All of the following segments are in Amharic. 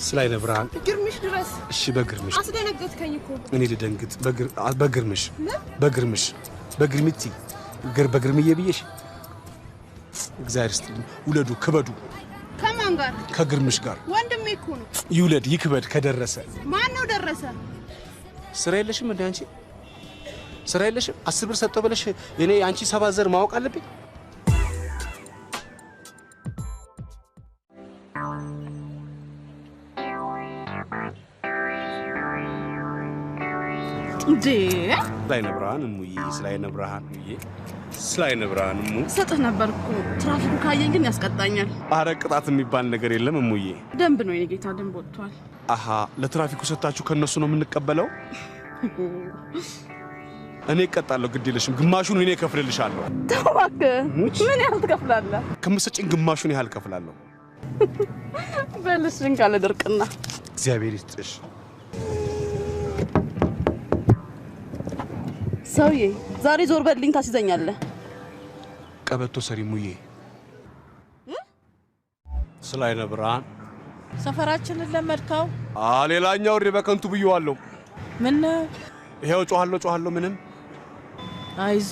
ስላይነ ብርሃን ግርምሽ ድረስ። እሺ በግርምሽ አስደነገጥከኝ እኮ። እኔ ልደንግጥ? በግርምሽ በግርምሽ በግርምቲ በግርምዬ ብዬሽ እግዚአብሔር ይስጥልኝ። ውለዱ ክበዱ። ከማን ጋር? ከግርምሽ ጋር። ወንድሜ እኮ ነው። ይውለድ ይክበድ ከደረሰ። ማን ነው ደረሰ? ስራ የለሽም እንዴ አንቺ? ስራ የለሽም? 10 ብር ሰጠው ብለሽ እኔ አንቺ 7 ዘር ማወቅ አለብኝ? እንዴ ስላይነ ብርሃን እሙዬ፣ ስላይነ ብርሃን እሙዬ፣ ስላይነ ብርሃን እሙ። ሰጥህ ነበር እኮ ትራፊኩ ካየኝ ግን ያስቀጣኛል። አረ ቅጣት የሚባል ነገር የለም እሙዬ። ደንብ ነው የኔ ጌታ፣ ደንብ ወጥቷል። አሃ ለትራፊኩ ሰጣችሁ ከነሱ ነው የምንቀበለው? እኔ እቀጣለሁ፣ ግድ የለሽም። ግማሹን እኔ እከፍልልሻለሁ። ተው እባክህ። ምን ያህል ትከፍላለህ? ከምትሰጪኝ ግማሹን ያህል እከፍላለሁ። በልሽ ካለ ድርቅና። እግዚአብሔር ይስጥሽ። ሰውዬ ዛሬ ዞር በልኝ ታስይዘኛለህ። ቀበቶ ሰሪ ሙዬ። ስላይነ ብርሃን ሰፈራችንን ለመድከው? ሌላኛው እሪ በከንቱ ብዬዋለሁ። ምን ይሄው ጮሃለሁ ጮሃለሁ ምንም። አይዞ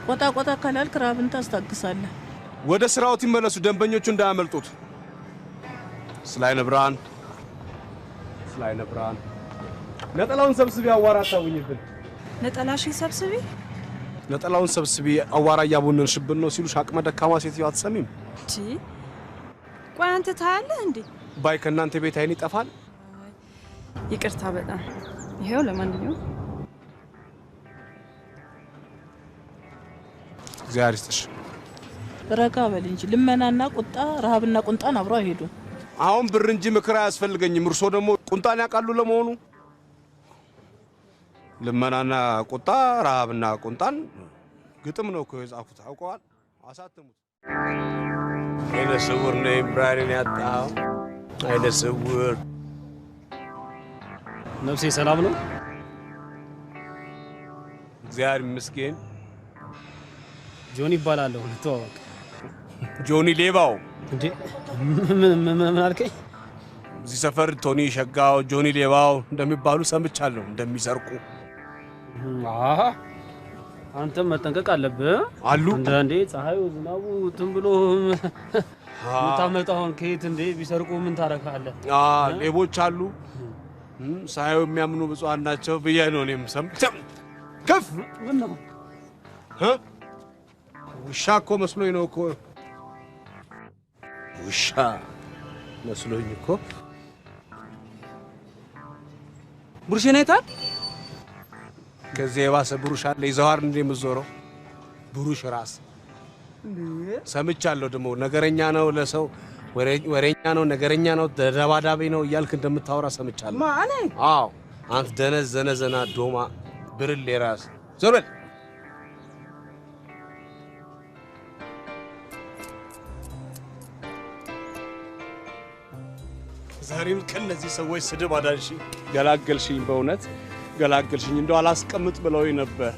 ቆጣ ቆጣ ካላልክ ራብን ታስታግሳለህ። ወደ ስራዎት ይመለሱ፣ ደንበኞቹ እንዳያመልጡት። ስላይነ ብርሃን ስላይነ ብርሃን ነጠላውን ሰብስቢ፣ አዋራ አታውኝብን። ነጠላሽን ሰብስቢ፣ ነጠላውን ሰብስቢ፣ አዋራ እያቦነንሽብን ነው ሲሉሽ አቅመ ደካማ ሴትዮ አትሰሚም? እቺ ቆይ አንተ ታያለህ እንዴ? ባይ ከእናንተ ቤት አይን ይጠፋል። ይቅርታ በጣም ይሄው። ለማንኛውም እግዚአብሔር ይስጥሽ። ረጋ በል እንጂ ልመናና ቁጣ፣ ረሃብና ቁንጣን አብሮ አይሄዱም። አሁን ብር እንጂ ምክር አያስፈልገኝም። እርሶ ደግሞ ቁንጣን ያውቃሉ ለመሆኑ? ልመናና ቁጣ፣ ረሃብና ቁንጣን ግጥም ነው እኮ የጻፉት። አውቀዋል፣ አሳትሙት። አይነ ስውር ነኝ ብርሃኔን ያጣው አይነ ስውር። ነፍሴ ሰላም ነው? እግዚአብሔር ይመስገን። ጆኒ ይባላለሁ። እንተዋወቅ። ጆኒ ሌባው። እንዴ ምን አልከኝ? እዚህ ሰፈር ቶኒ ሸጋው፣ ጆኒ ሌባው እንደሚባሉ ሰምቻለሁ፣ እንደሚሰርቁ። አሃ አንተም መጠንቀቅ አለብህ። አሉ እንዴ ፀሐዩ ዝናቡ እንትን ብሎ የምታመጣውን ከየት እንዴ ቢሰርቁ ምን ታረካለህ? ሌቦች አሉ፣ ሳያዩ የሚያምኑ ብፁዓን ናቸው ብዬ ነው እኔም ሰምቼ። ከፍ ውሻ እኮ መስሎኝ ነው እኮ ውሻ መስሎኝ እኮ። ብሩሽን አይተሃል? ከዚህ የባሰ ብሩሽ አለ? ይዘዋር እንዴ የምትዞረው ብሩሽ ራስ። ሰምቻለሁ ደግሞ ነገረኛ ነው፣ ለሰው ወሬኛ ነው፣ ነገረኛ ነው፣ ተደባዳቢ ነው እያልክ እንደምታወራ ሰምቻለሁ። ማን? አዎ አንተ ደነዝ ዘነዘና ዶማ ብርሌ ራስ። ዞር በል። ዛሬም ከነዚህ ሰዎች ስድብ አዳንሽኝ፣ ገላገልሽኝ። በእውነት ገላገልሽኝ። እንደው አላስቀምጥ ብለውኝ ነበር።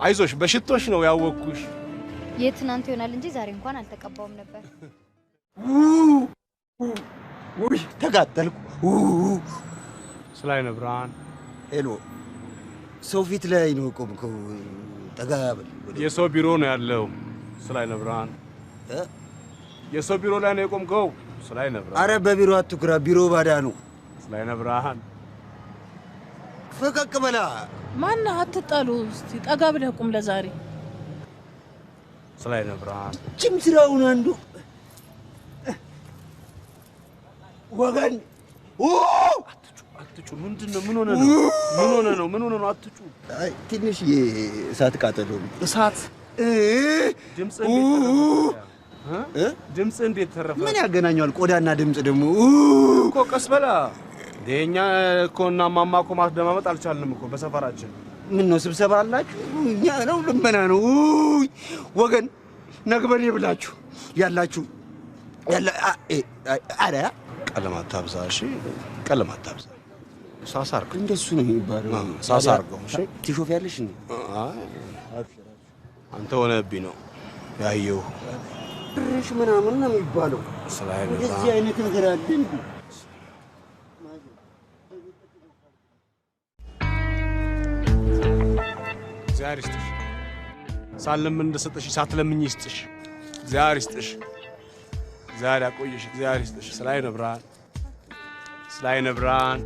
አይዞሽ በሽቶሽ ነው ያወቅኩሽ። የትናንት ይሆናል እንጂ ዛሬ እንኳን አልተቀባውም ነበር። ውይ ተጋጠልኩ። ስላይነ ብርሃን Hello፣ ሰው ፊት ላይ ነው ቆምከው። ጠጋ በል። የሰው ቢሮ ነው ያለው። ስላይነ ብርሃን የሰው ቢሮ ላይ ነው የቆምከው። ስላይነ ብርሃን አረ በቢሮ አትኩራ፣ ቢሮ ባዳ ነው። ስላይነ ብርሃን ፈቀቅ በላ። ማነህ? አትጣሉ። እስቲ ጠጋ ብለህ ቁም ለዛሬ። ስላይነ ብርሃን ጅም ስራውን አንዱ ወገን አትጩ። ምንድን ነው? ምን ሆነ ነው? ምን ሆነ ነው? ምን ሆነ ነው? አትጩ። አይ ትንሽ የእሳት ቃጠሎ። እሳት? ድምጽ እንዴት ተረፈ? ድምጽ እንዴት ተረፈ? ምን ያገናኘዋል ቆዳና ድምጽ ደግሞ? እኮ ቀስ በላ። የኛ እኮ እና ማማ እኮ ማስደማመጥ አልቻልንም እኮ በሰፈራችን። ምን ነው ስብሰባ አላችሁ? እኛ ነው ልመና ነው። ወገን ነግበኔ ብላችሁ ያላችሁ ያላ አረ ቀለም አታብዛ። እሺ ቀለም አታብዛ። ሳሳ አድርገው። እንደሱ ነው የሚባለው። ሳሳ አድርገው። እሺ ትሾፊያለሽ እንዴ? አይ አንተ ሆነብኝ ነው ያየው ብርሽ ምናምን ነው የሚባለው። እንደዚህ አይነት ነገር አለ እንዴ? እግዚአብሔር ይስጥሽ። ሳለምን እንደሰጠሽ ሳትለምኝ ይስጥሽ። እግዚአብሔር ይስጥሽ። እግዚአብሔር ያቆየሽ። እግዚአብሔር ይስጥሽ። ስለ ዓይነ ብርሃን፣ ስለ ዓይነ ብርሃን።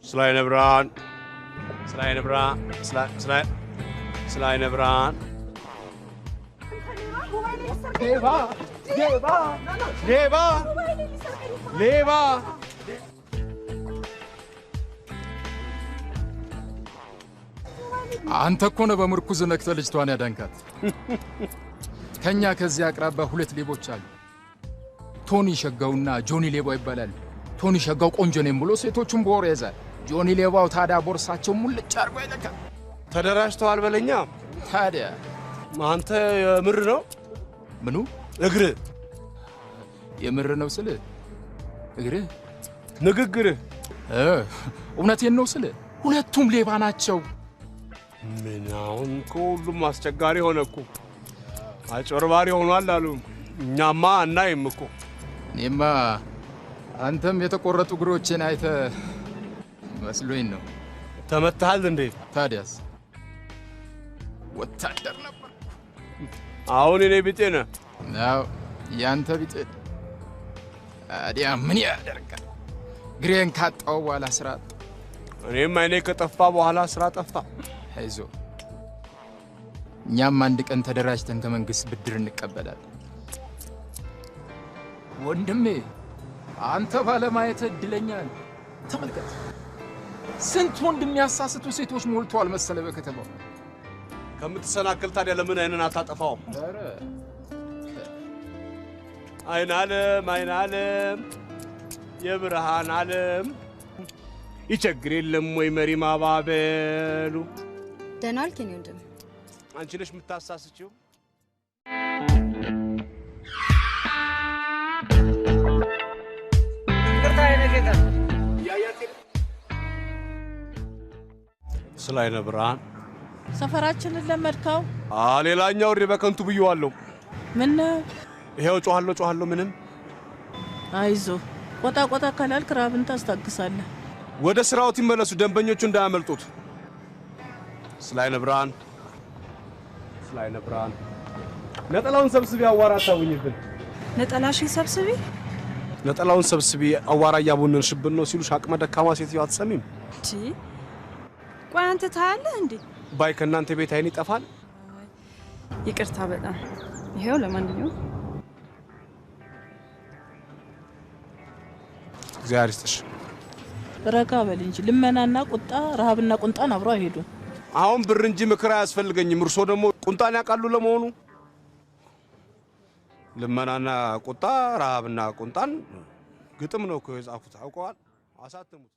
ስለ ዓይነ ብርሃን፣ ስለ ዓይነ ብርሃን፣ ስለ ዓይነ ብርሃን። ሌባ ሌባ ሌባ ሌባ! አንተ እኮ ነህ በምርኩዝ ነክተህ ልጅቷን ያዳንካት። ከኛ ከዚህ አቅራቢያ ሁለት ሌቦች አሉ። ቶኒ ሸጋውና ጆኒ ሌባው ይባላሉ። ቶኒ ሸጋው ቆንጆ ነኝ ብሎ ሴቶቹን በወር ያዛል። ጆኒ ሌባው ታዲያ ቦርሳቸው ሙልጭ አድርጎ ይለካል። ተደራጅተዋል በለኛ። ታዲያ አንተ የምር ነው? ምኑ? እግርህ የምር ነው ስልህ እግርህ፣ ንግግርህ እውነቴን ነው ስልህ ሁለቱም ሌባ ናቸው። ምን አሁን እኮ ሁሉም አስቸጋሪ ሆነ እኮ፣ አጭበርባሪ ሆኗል አሉ። እኛማ አናይም እኮ። እኔማ አንተም የተቆረጡ እግሮቼን አይተህ መስሎኝ ነው። ተመታሃል እንዴ? ታዲያስ ወታደር ነበር። አሁን እኔ ቢጤ ነህ። አዎ ያንተ ቢጤ። ታዲያ ምን ያደርጋል? ግሬን ካጣው በኋላ ስራ አጣሁ። እኔም አይኔ ከጠፋ በኋላ ስራ ጠፋ። አይዞህ፣ እኛም አንድ ቀን ተደራጅተን ከመንግስት ብድር እንቀበላለን። ወንድሜ አንተ ባለማየት እድለኛ ነህ። ተመልከት፣ ስንት ወንድ የሚያሳስቱ ሴቶች ሞልተዋል መሰለ በከተማው። ከምትሰናክል ታዲያ ለምን አይንን አታጠፋውም? አይን ዓለም፣ አይን ዓለም፣ የብርሃን ዓለም ይቸግር የለም ወይ መሪ ማባበሉ። ደህና ዋልክ የኔ ወንድም። አንቺ ነሽ የምታሳስችው። ስለ ዓይነ ብርሃን ሰፈራችንን ለመድከው? ሌላኛው እሬ በከንቱ ብዬዋለሁ። ምን ይሄው ጮሃለሁ ጮሃለሁ ምንም። አይዞህ፣ ቆጣ ቆጣ ካላልክ ራብን ታስታግሳለህ። ወደ ስራዎት ይመለሱ፣ ደንበኞቹ እንዳያመልጡት። ስለ ዓይነ ብርሃን፣ ስለ ዓይነ ብርሃን። ነጠላውን ሰብስቢ፣ አዋራ አታውኝብን። ነጠላሽን ሰብስቢ፣ ነጠላውን ሰብስቢ፣ አዋራ እያቦነንሽብን ነው ሲሉሽ አቅመ ደካማ ሴትዮ አትሰሚም? ቆይ አንተ ታያለህ እንዴ? ባይ ከእናንተ ቤት አይን ይጠፋል። ይቅርታ በጣም። ይሄው ለማንኛውም እግዚአብሔር ይስጥሽ። ረጋ በል እንጂ ልመናና ቁጣ፣ ረሃብና ቁንጣን አብረው አይሄዱም። አሁን ብር እንጂ ምክር አያስፈልገኝም። እርሶ ደግሞ ቁንጣን ያውቃሉ ለመሆኑ? ልመናና ቁጣ፣ ረሃብና ቁንጣን ግጥም ነው እኮ የጻፉት። አውቀዋል፣ አሳትሙት።